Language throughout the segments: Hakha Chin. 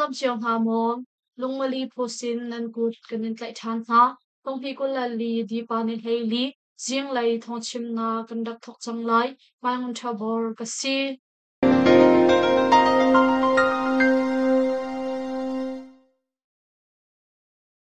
dam cio hna maw? Lungmali phusin nan kut kan in tlaih ṭhan hna. Thonghni 24 dipa ni 14 zinglei thawngchimnak kan rak thawk cang lai. Hmaingun ṭhabor ka si.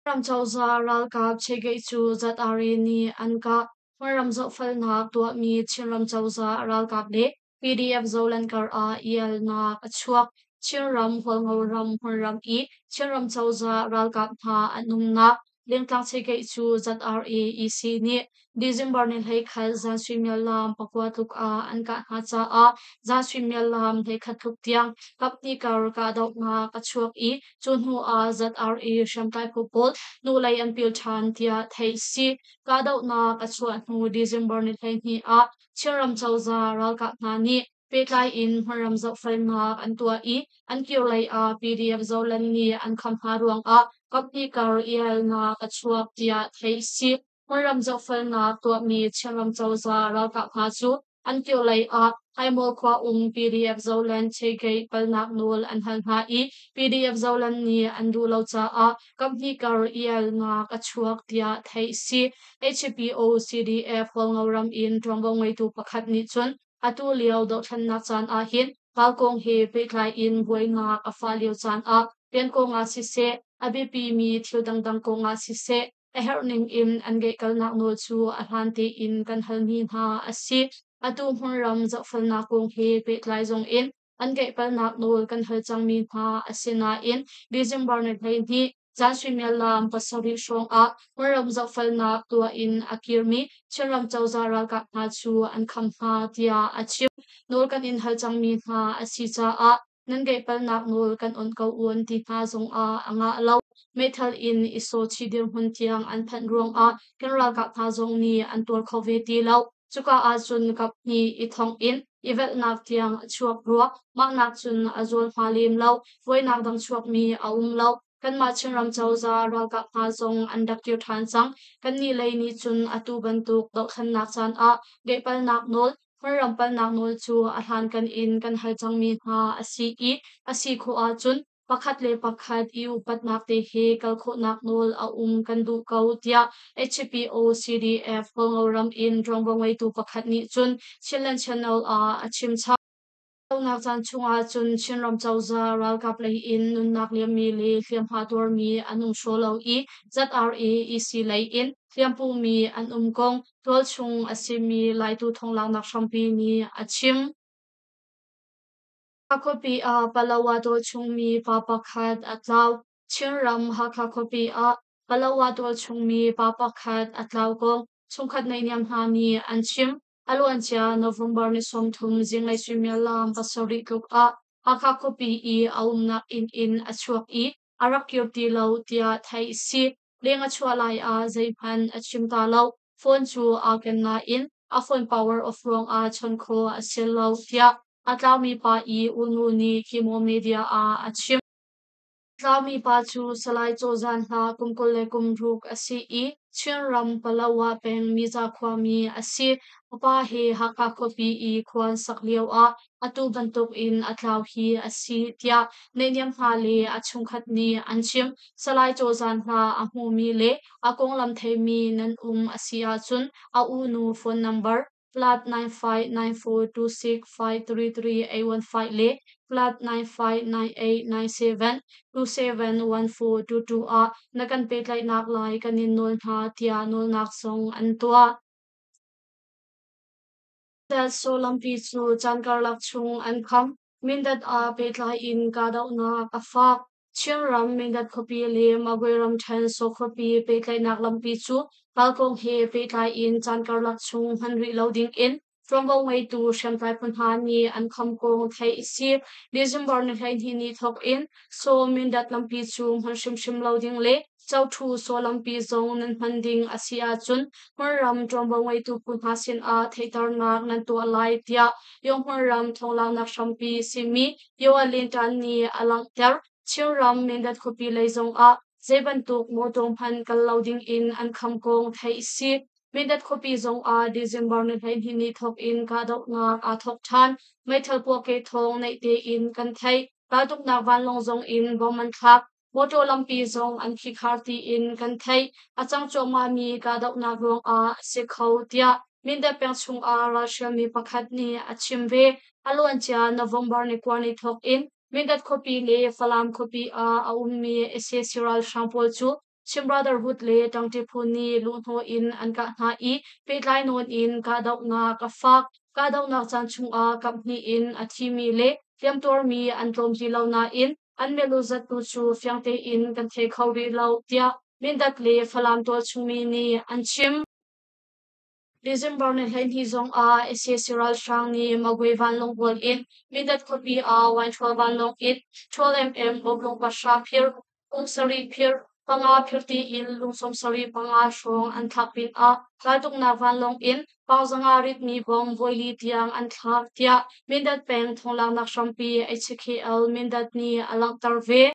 Ram cozah ralkap chegeih cu ZRA nih an kah. Hmunram zohfelnak tuahmi Chinram cozah ralkap le PDF Zoland kar ah ialnak a chuak. Chinram, Hualngo ram, hmunram i Chinram cozah ralkap hna an umnak Lengtlang chegeih cu ZRA EC nih December ni 21 zan suimilam 9 tluk ah an kah hna caah zan suimilam 11 tluk tiang kaphnih kar kahdohnak a chuak i cu hnu ah ZRA hriamtlai phu pawl hnulei an pil ṭhan tiah theih a si. Kahdohnak a chuah hnu December ni 12 ah Chinram cozah ralkap hna nih pehtlai in hmunram zohfelnak an tuah i an kirlei ah PDF Zoland nih an kham hna ruangah kaphnih kar i alnak a chuak tiah theih a si. Hmunram zohfelnak tuahmi Chinram cozah ralkap hna cu an kirlei ah Haimaw khua um PDF Zoland Chegeih palnak nawl an hal hna i PDF Zoland nih an duh lo caah kaphnih kar i alnak a chuak tiah theih a si. HPO CDF Hualngo ram in ṭuanvo ngeitu pakhat nih cun atu lio dohthlennak caan ahhin ralkong he pehtlai in buainak a fah lio caan ah rian kongah siseh, a biapimi thil dangdang kongah siseh, a herh ning in an ngeihkalnak nawl cu a hlan tein kan halmi hna a si. Atu hmunram zohfelnak kong he pehtlai zong in an ngeihpalnak nawl kan hal cangmi hna a si nain December ni 12 zan suimilam 7 hrawng ah hmunram zohfelnak tuah in a kirmi Chinram cozah ralkap hna cu an kham hna tiah a chim. Nawl kan in hal cangmi hna a si caah nan ngeihpalnak nawl kan onh ko un ti hna zongah a ngah lo. Meithal in i sawchih dirhmun tiang an phanh ruangah kan ralkap hna zong nih an tuar kho ve ti lo. Cuka ahcun kaphnih i thongh in i velhnak tiang a chuak rua. Mah nak cun a zual hma lem lo. Buainak dang chuakmi a um lo. Kanmah Chinram cozah ralkap hna zong an rak kir ṭhan cang. Kannih lei nih cun atu bantuk dohthlennak caan ah ngeihpalnak nawl, hmunram palnak nawl cu a hlankan in kan hal cangmi hna a si i a si khawh ahcun pakhat le pakhat i upatnak te he kal khawhnak nawl a um kan duh ko tiah HPO CDF Hualngo ram in ṭuanvo ngeitu pakhat nih cun Chinland Channel ah a chim chap. Dohnak caan chungah cun Chinram cozah ralkap lei in nunnak liammi le hliamhma tuarmi an um hraw lo i ZRA EC lei in hliampumi an um kong tualchung a simi Laitu thonglaknak hrampi nih a chim. Hakha khuapi ah Palawa tualchungmi pa pakhat a tlau. Chinram Hakha khuapi ah Palawa tualchungmi pa pakhat a tlau kong chungkhat naihniam hna nih an chim. A luancia November ni 30 zinglei suimilam 7 tluk ah Hakha khuapi i a umnak inn in a chuak i a rak kir ti lo tiah theih a si. Leng a chuah lai ah zeihmanh a chim ta lo. Phone cu aa ken nain a phone power off ruangah chawnh khawh a si lo tiah a tlaumi pa i unu nih Kimo Media ah a chim. Tlaumi pa cu Salai Cawzan hna kum 26 a si i Chinram Palawa peng Miza khuami a si. A pa he Hakha khuapi i khua an sak lioah atu bantukin a tlau hi a si tiah naihniam hna le a chungkhat nih an chim. Salai Cawzan hna a hmumi le a konglam theimi nan um a si ahcun a unu phone number +959426533815 le +959897271422 ah na kan pehtlaihnak lai kan in nawl hna tiah nawlnak zong an tuah. Mindat Sawlampi cu caan karlak chung an kham. Mindat ah pehtlai in kahdohnak a fak. Chinram Mindat khuapi le Magwe ramṭhen Saw khuapi pehtlaihnak lampi cu ralkong he pehtlai in caan karlak chung hman rih lo dingin ṭuanvo ngeitu hriamtlai phu hna nih an kham kong theih a si. December ni 12 ni thawk in Saw Mindat lampi cu hman hrimhrim lo ding le Coṭhu Saw lampi zong nan hman ding a si ahcun hmunram ṭuanvo ngeitu phu hna sinah theihternak nan tuah lai tiah Yonghmunram thawnglanghnak hrampi simi Yoalintan nih a langhter. Chinram Mindat khuapi lei zongah zei bantuk mawṭaw hmanh kal lo dingin an kham kong theih a si. Mindat khuapi zongah December ni 12 ni thawk in kahdohnak aa thawk ṭhan. Meithal puahkeh thawng naih tein kan theih. Raltuknak vanlawng zong in bom an thlak. Motor lampi zong an phihkhar tiin kan theih. A cang cuahmahmi kahdohnak ruangah a si kho, tiah Mindat peng chungah ralhrialmi pakhat nih a chim ve. A luancia November ni 9 ni thawk in Mindat khuapi le Falam khuapi ah a ummi sac ralhrang pawl cu Chin Brotherhood le ṭangṭi phu nih luhhnawh in an kah hna i pehtlai nawn in kahdohnak a fak. Kahdohnak caan chungah kaphnih in a thimi le hliamtuarmi an tlawm ti lo nain an milu zat tu cu fiang tein kan thei kho rih lo, tiah Mindat le Falam tualchungmi nih an chim. December ni 12 zongah sac ralhrang nih Magwe vanlawng bual in Mindat khuapi ah Wainṭhual vanlawng in 12 mm bawmlung pahra phir, kum sarih phir, panga phir tiin lung 75 hrawng an thlak pinah raltuknak vanlawng in pang 500 ritmi bom voili tiang an thlak, tiah Mindat peng thawng hrampi HKL Mindat nih a langhter ve.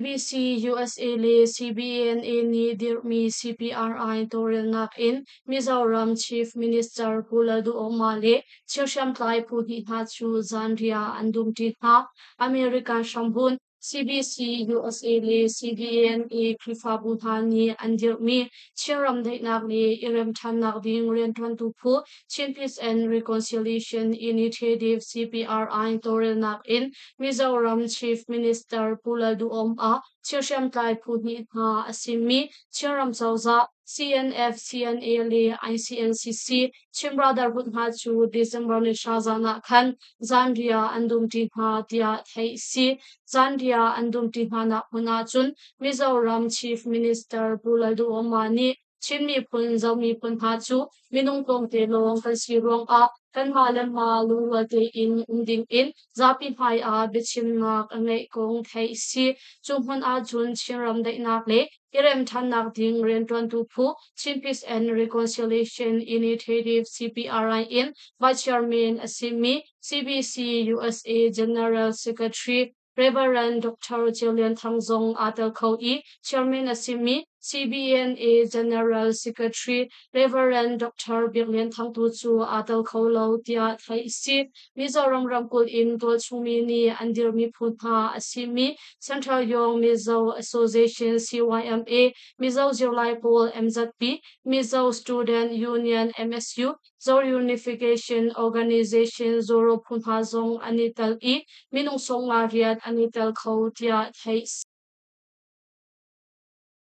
BBC, USA le CBNA nih dirhmi CPRI tawlrelnak in Mizoram Chief Minister Pu Lalduhoma le Chin hriamtlai phu hnih hna cu zanriah an dumṭi hna. American hrambunh CBC, USA le CBNA Khrihfabu hna nih an dirhmi Chinram daihnak le i remṭhannak ding rianṭuantu phu Chin Peace and Reconciliation Initiative CPRI tawlrelnak in Mizoram Chief Minister Pu Lalduhoma Chin hriamtlai phu hnih hna a simi Chinram cozah CNF, CNA le ICNCC Chin Brotherhood hna cu December ni 10 zan ah khan zanriah an dumṭi hna tiah theih a si. Zanriah an dumṭi hnanak hmun ahcun Mizoram Chief Minister Pu Lalduhoma nih Chin miphun, Zo miphun hna cu minung tlawmte lawng kan si ruangah kanmah le mah lungrual tein um dingin zapi hmaiah biachimnak a ngeih kong theih a si. Cu hmun ahcun Chinram daihnak le i remṭhannak ding rianṭuantu phu Chin Peace and Reconciliation Initiative CPRI in Vice Chairman a simi CBC USA General Secretary Reverend Dr. Ceu Lian Thang zong aa tel kho i Chairman a simi CBNA General Secretary Reverend Dr. Biak Lian Thang tu cu aa tel kho lo tiah theih a si. Mizoram ramkulh in tualchungmi nih an dirmi phu hna a simi Central Young Mizo Association CYMA, Mizo Zirlai Pawl MZP, Mizo Student Union MSU, Zo Unification Organization Zoro phu hna zong an i tel i minung 50 rian an i tel kho tiah theih a si.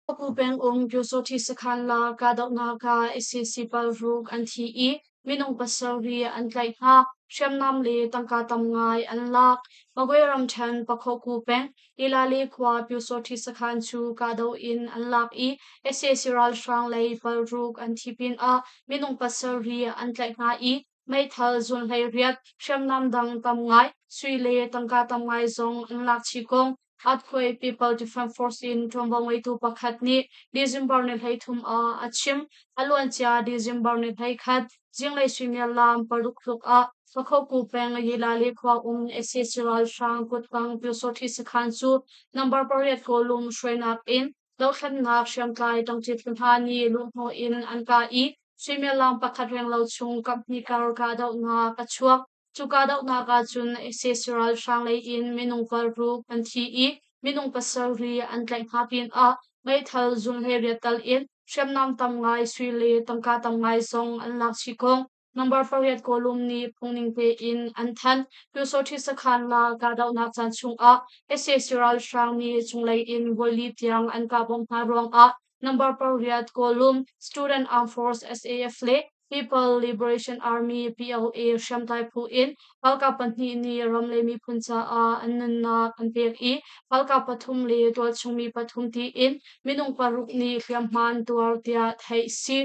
Khuapu pengum Pyusawhti sakhan la kahdohnak ah sac paruk an thi i minung pasarih an tlaih hna. Hriamnam le tangka tam ngai an lak. Magwe ramṭhen Pakhoku peng Ilale khua Pyusawhti sakhan cu kahdoh in an lak i sac ralhrang lei paruk an thi pinah minung pasarih an tlaih hna i meithal zun 18, hriamnam dang tam ngai, sui le tangka tam ngai zong an lak chih kong Earthquake People Defense Force in ṭuanvo ngeitu pakhat nih December ni 33 ah a chim. A luancia December ni 21 zinglei suimilam 6 tluk ah Pakhoku peng Yilale khua um sac ralhrang kuttang Pyusawhti sakhan cu number 8 kawlum hruainak in dothlennak hriamtlai ṭangṭi phu hna nih luhhnawh in an kah i suimilam 1 renglo chung kaphnih kar kahdohnak a chuak. Cu kahdohnak ahcun sac ralhrang lei in minung 6 an thi i minung 7 an tlaih hna pinah meithal zun 18 tal in hriamnam tam ngai sui le tangka tam ngai zong an lak chih kong number 8 kawlum nih phungning tein an thanh. Pyusawhti sakhan la kahdohnak caan chungah sac ralhrang nih cunglei in voili tiang an kah bawmh hna ruangah number 8 kawlum Student Armed Force SAF le People Liberation Army PLA hriamtlai phu in ralkap pahnih nih ram le miphun caah an nunnak an pek i ralkap pathum le tualchungmi pathum tiin minung paruk nih hliamhma an tuar tiah theih a si.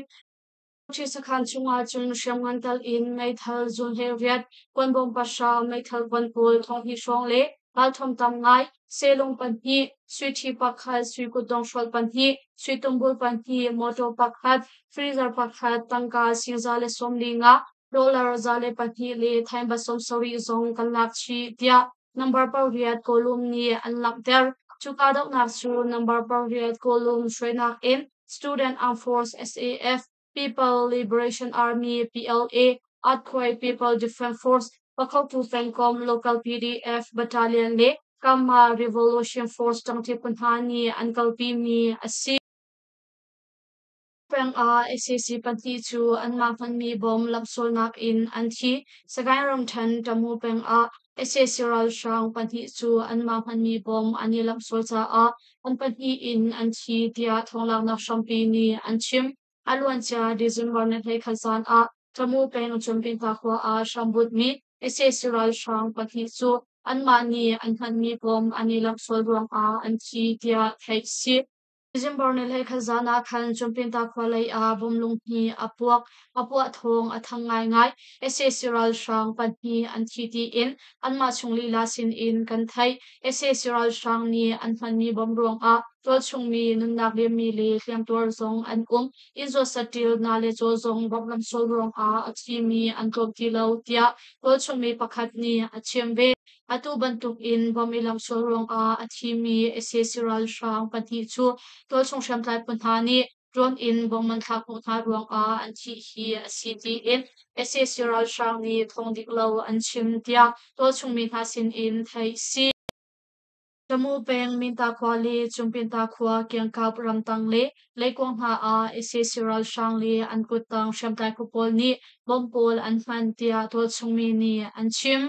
Ṭhi sakhan chungah cun hriamngan tal in meithal zun 18, kuanbawm 0.5, meithal kuan pawl 2000 hrawng le ralthawm tam ngai, selung pahnih, sui ṭhi pakhat, sui kutdong hrual pahnih, sui tumbul pahnih, mawṭaw pakhat, freezer pakhat, tangka 145,000, dollar 102 le thaimba 70 zong kan lak chih, tiah number 8 kawlum nih an langhter. Cu kahdohnak cu number 8 kawlum hruainak in Student Armed Force SAF, People Liberation Army PLA, Earthquake People Defense Force, Pakhoku pengkomh Local PDF Battalion le Kama Revolution Force ṭangṭi phu hna nih an kalpimi a si. Peng ah sac pahnih cu anmah hmanmi bom lamsualnak in an thi. Sagaing ramṭhen Tamu peng ah sac ralhrang pahnih cu anmah hmanmi bom an i lamhsual caah an pahnih in an thi tiah thawnglaknak hrampi nih an chim. A luancia December ni 21 zan ah Tamu peng Cunpinta khua ah hrambutmi sac ralhrang pahnih cu anmah nih an hmanmi bom an i lamhsual ruangah an thi tiah theih a si. December ni 21 zan ah khan Cunpinta khua lei ah bomlung hnih a puak. A puah thawng a thang ngaingai. Sac ralhrang pahnih an thi tiin anmah chung lila sinin kan theih. Sac ralhrang nih an hmanmi bom ruangah tualchungmi nunnak liammi le hliamtuar zong an um. Inn zuat saṭil na le caw zong bom lamsual ruangah a thimi an tlawm ti lo tiah tualchungmi pakhat nih a chim ve. Atu bantuk in bom i lamsual ruangah a thimi sac ralhrang pahnih cu tualchung hriamtlai phu hna nih drone in bom an thlak hnawh hna ruangah an thih hi a si tiin sac ralhrang nih thawng dik lo an chim tiah tualchung mi hna sin in theih a si. Tamu peng Minta khua le Cungpinta khua kiangkap ramtang le leikuang hna ah sac ralhrang le an kuttang hriamtlai phu pawl nih bom pawl an hman tiah tualchung mi nih an chim.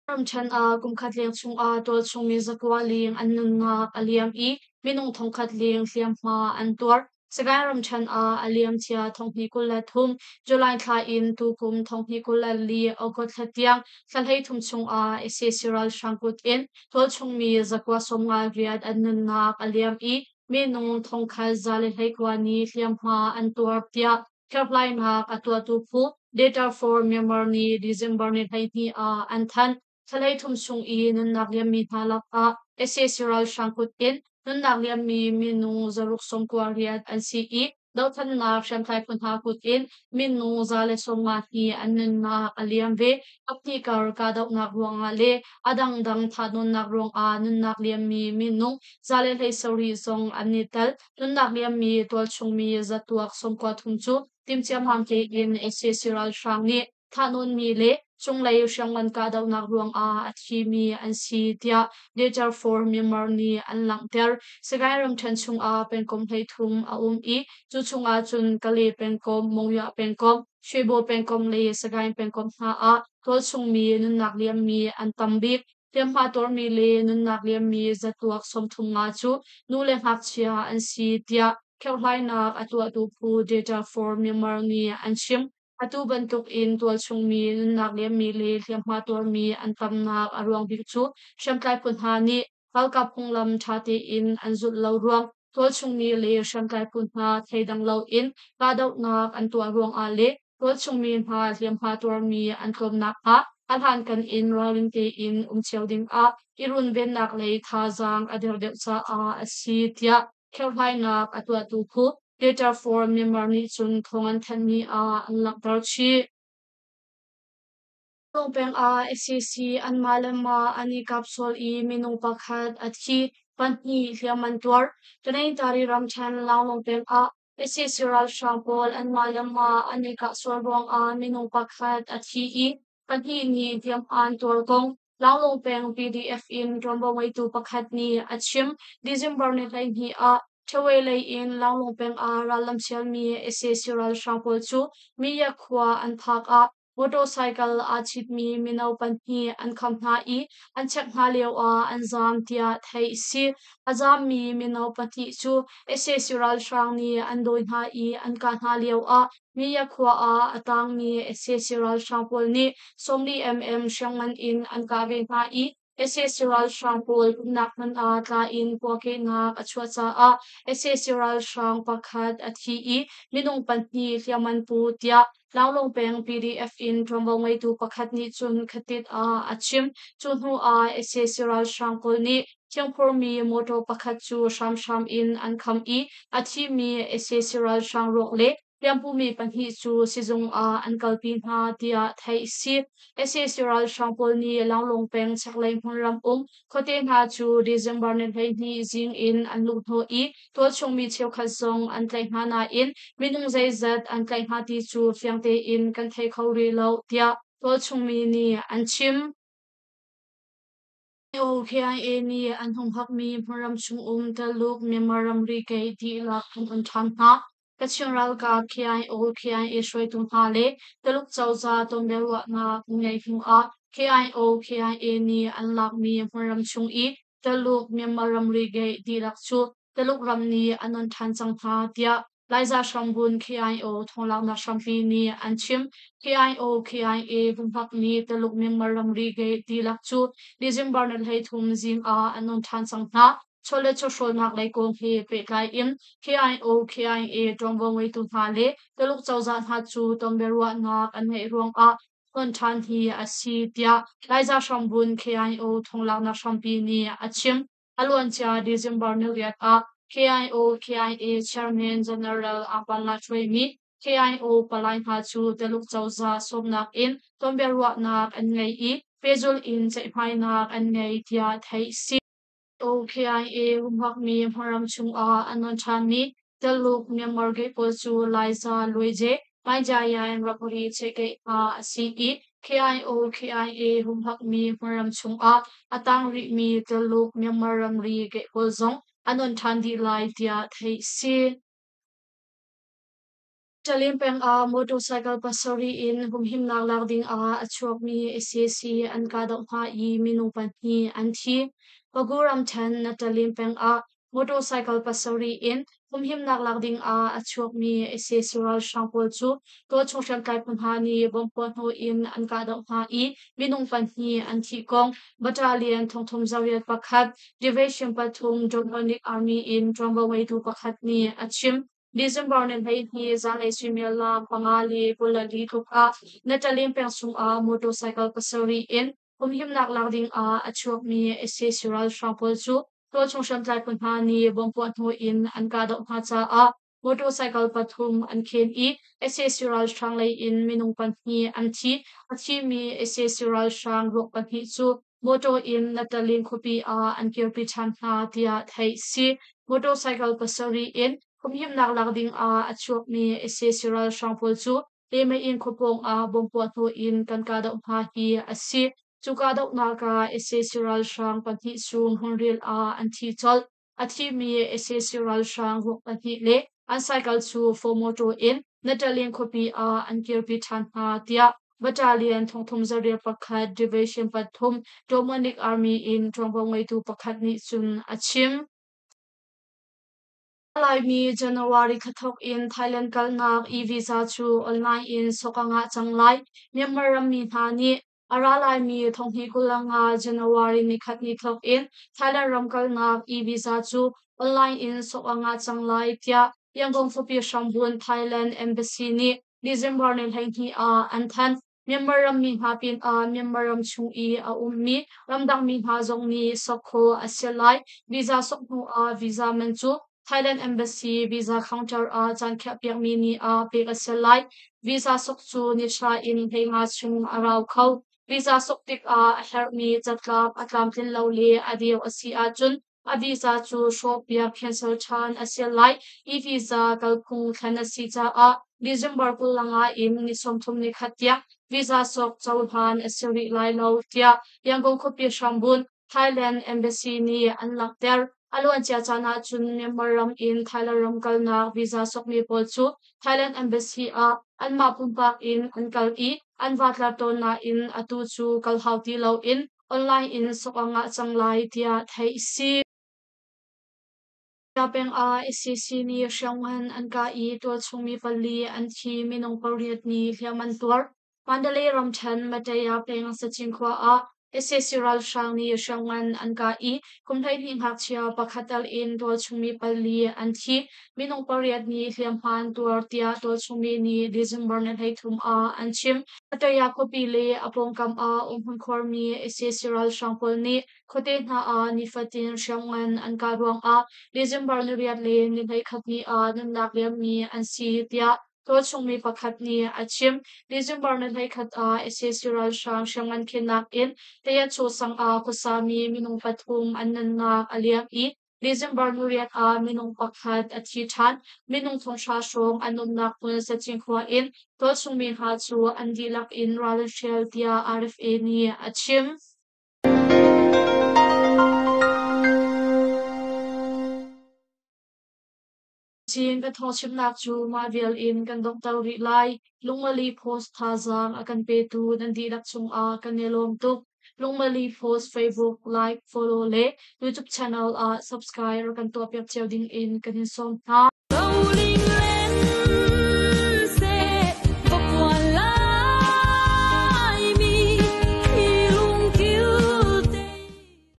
Ramṭhen ah kumkhat leng chungah tualchung mi 900 leng an nunnak a liam i minung 1000 leng hliamhma an tuar. Sagaing ramṭhen ah a liamcia 2023 July thla in tukum 2024 August thla tiang thla 13 chungah sac ralhrang kut in tualchung mi 958 an nunnak a liam i minung 1129 nih hliamhma an tuar tiah Kherhhlainak a tuahtu phu Data for Myanmar nih December ni 12 ah an thanh. Thla 13 chung i nunnak liammi hna lakah sac ralhrang kut in nunnak liammi minung 698 an si i dothlennak hriamtlai phu hna kut in minung 152 an nunnak a liam ve. Kaphnih kar kahdohnak ruangah le a dangdang thahnawnnak ruangah nunnak liammi minung 117 zong an i tel. Nunnak liammi tualchungmi zatuak 93 cu timhciamham tein sac ralhrang nih thahnawnmi le cunglei hriamngan kahdohnak ruangah a thimi an si tiah Data for Myanmar nih an langhter. Sagaing ramṭhen chungah pengkomh 33 a um i cu chungah cun Kale pengkomh, Monywa pengkomh, Shwebo pengkomh le Sagaing pengkomh hna ah tualchungmi nunnak liammi an tam bik. Hliamhma tuarmi le nunnak liammi zatuak 35 cu nu le ngakchia an si tiah kherhhlainak a tuahtu phu Data for Myanmar nih an chim. Atu bantuk in tualchungmi nunnak liammi le hliamhma tuarmi an tamnak a ruang bik cu hriamtlai phu hna nih ralkap phunglam ṭha tein an zulh lo ruang, tualchungmi le hriamtlai phu hna thleidang loin kahdohnak an tuah ruangah le tualchungmi hna hliamhma tuarmi an tlawm nakhnga a hlankan in ralring tein um cio dingah i runvennak lei thazaang a der deuh caah a si tiah kherhhlainak a tuahtu phu Data for Myanmar nih cun thawng an thanhmi ah an langhter chih. Thawng peng ah sac anmah le mah an i kap sual i minung pakhat a thi, pahnih hliam an tuar. Tanintari ramṭhen Launglung peng ah sac ralhrang pawl anmah le mah an i kah sual ruangah minung pakhat a thi i pahnih nih hliam an tuar kong Launglung peng PDF in ṭuanvo ngeitu pakhat nih a chim. December ni 12 ah Ṭhawe lei in Launglung peng ah rallam sialmi sac ralhrang pawl cu Miyak khua an phak ah Motorcycle aa citmi mino pahnih an kham hna i an check hna lioah an zaam tiah theih a si. A zaammi mino pahnih cu sac ralhrang nih an dawi hna i an kah hna lioah Miya khua ah a taangmi sac ralhrang pawl nih 40 mm hriamngan in an kah ve hna i sac ralhrang pawl umnak hmun ah tla in puakehnak a chuah caah sac ralhrang pakhat a thi i minung pahnih hliam an pu tiah Tlanglawng peng PDF in ṭuanvo ngeitu pakhat nih cun khatit ah a chim. Cu hnu ah sac ralhrang pawl nih thiangphurmi motor pakhat cu hramhram in an kham i a thimi sac ralhrang ruak le hliampumi pahnih cu sizung ah an kalpi hna tiah theih a si. Sac ralhrang pawl nih Langlawng peng chaklei hmunram um khuate hna cu December ni 12 zing in an luhhnawh i tualchung mi cheukhat zong an tlaih hna nain minung zeizat an tlaih hna ti cu fiang tein kan thei kho rih lo tiah. tualchungmi nih an chim. KIA nih an humhakmi hmunram chungum Taluk Myanmar ramri gate dihlak an on ṭhan hna. Kachin ralkap KIO KIA hruaitu hna le Taluk cozah tonbiaruahnak ngeih hnu ah KIO KIA nih an lakmi hmunram chung i Taluk Myanmar ramri gate dihlak cu Taluk ram nih an on ṭhan cang hna tiah Laiza Hrambun KIO thawnglaknak hrampi nih an chim. KIO KIA humhakmi Taluk Myanmar ramri gate dihlak cu December ni 13 zing ah an on ṭhan cang hna. Chawlet chawhrawlnak lei kong he pehtlai in KIO KIA ṭuanvo ngeitu hna le Taluk cozah hna cu tonbiaruahnak an ngeih ruangah ton ṭhan hi a si tiah Laiza Hrambun KIO thawnglaknak hrampi nih a chim. A luancia December ni 8 ah KIO KIA Chairman General Apanla hruaimi KIO palai hna cu Taluk cozah sawmnak in tonbiaruahnak an ngei i pehzulh in ceihmainak an ngei tiah theih a si. KIA humhakmi hmunram chungah an nawn ṭhanmi Taluk Myanmar gate pawl cu Laiza Luaije Maijayan ramri cheihkeih hna a si i KIO KIA humhakmi hmunram chungah a tang rihmi Taluk Myanmar ramri gate pawl zong an nawn ṭhan dih lai tiah theih a si. Ṭalin peng ah motorcycle pasarih in humhimnak lak ding ah a chuakmi sac an kahdoh hna i minung pahnih an thi. Pagu ramṭhen Ṭalin peng ah motorcycle pasarih in humhimnak lak ding ah a chuakmi sac ralhrang pawl cu tualchung hriamtlai phu hna nih bomb puahhnawh in an kahdoh hna i minung pahnih an thih kong Battalion thongthum zariat pakhat Division pathum Dominic Army in ṭuanvo ngeitu pakhat nih a chim. December ni 12 zanlei suimilam 5:24 tluk ah Natalim peng chungah motorcycle pasarih in humhimnak lak ding ah a chuakmi sac ralhrang pawl cu tualchung hriamtlai phu hna nih bomb puahhnawh in an kahdoh hna caah motorcycle pathum an khen i sac ralhrang lei in minung pahnih an thi. A thimi sac ralhrang ruak pahnih cu motor in Natalim khuapi ah an kirpi ṭhan hna tiah theih a si. Motorcycle pasarih in humhimnak lak ding ah a chuakmi sac ralhrang pawl cu Lemaiin khua pawng ah bomb puahhnawh in kan kahdoh hna hi a si. Cu kahdohnak ah sac ralhrang pahnih cu hmunril ah an thi colh. A thimi sac ralhrang ruak pahnih le an cycle cu Ford motor in Nataling khuapi ah an kirpi ṭhan hna tiah Battalion thongthum zaril pakhat Division pathum Dominic Army in ṭuanvo ngeitu pakhat nih cun a chim. Laimi January thla thawk in Thailand kalnak e-visa cu online in sok a ngah cang lai. Myanmar rammi hna nih a ra laimi 2025 January nikhat ni thawk in Thailand ram kalnak e-visa cu online in sok a ngah cang lai tiah Yangon khuapi hrambun Thailand Embassy nih December ni 12 ah an thanh. Myanmar rammi hna pinah Myanmar ram chung i a ummi ramdangmi hna zong nih sok khawh a si lai. Visa sok hnu ah visa man cu Thailand Embassy visa counter ah caan khiahpiakmi ni ah pek a si lai. Visa sok cu ni hra in 15 chung a rau kho. Visa sok tikah a herhmi catlap a tlamtlin lo le a deu a si ahcun a visa cu hrawhpiak cancel ṭhan a si lai. E-visa kalphung thlen a si caah December 25 in ni 31 tiang visa sok cohlan a si rih lai lo tiah Yangon khuapi hrambun Thailand Embassy nih an langhter. A luancia caan ahcun Myanmar ram in Thailand ram kalnak visa sokmi pawl cu Thailand Embassy ah anmah pumpak in an kal i an va tlar tawn nain atu cu kal hau ti loin online in sok a ngah cang lai tiah theih a si. Peng ah SCC nih hriamngan an kah i tualchung mi pali an thi, minung pariat nih hliam an tuar. Mandalay ramṭhen Mataya peng Sachin khua ah sac ralhrang nih hriamngan an kah i kum 12 ngakchia pakhat tal in tualchung mi pali an thi, minung pariat nih hliamhma an tuar tiah tualchung mi nih December ni 33 ah an chim. Mataya khuapi le a pawngkam ah umhmun khuarmi sac ralhrang pawl nih khuate hna ah nifatin hriamngan an kah ruangah December ni 8 le ni 11 ni ah nunnak liammi an si tiah tualchung mi pakhat nih a chim. December ni 11 ah sac ralhrang hriamngan khennak in Tayacho sang ah khuasami minung pathum an nunnak a liam i December 8 ah minung pakhat a thi ṭhan. Minung 500 hrawng an umnak hmun Sachin khua in tualchungmi hna cu an dihlak in ral an hrial tiah RFA nih a chim. Chin kan thawngchimnak cu mah vial in kan donghter rih lai. Lungmali Post thazaang a kan petu nan dihlak cungah kan i lawm tuk. Lungmali Post Facebook like, follow le YouTube channel ah subscribe rak kan tuahpiak cio ding in kan in sawm hna.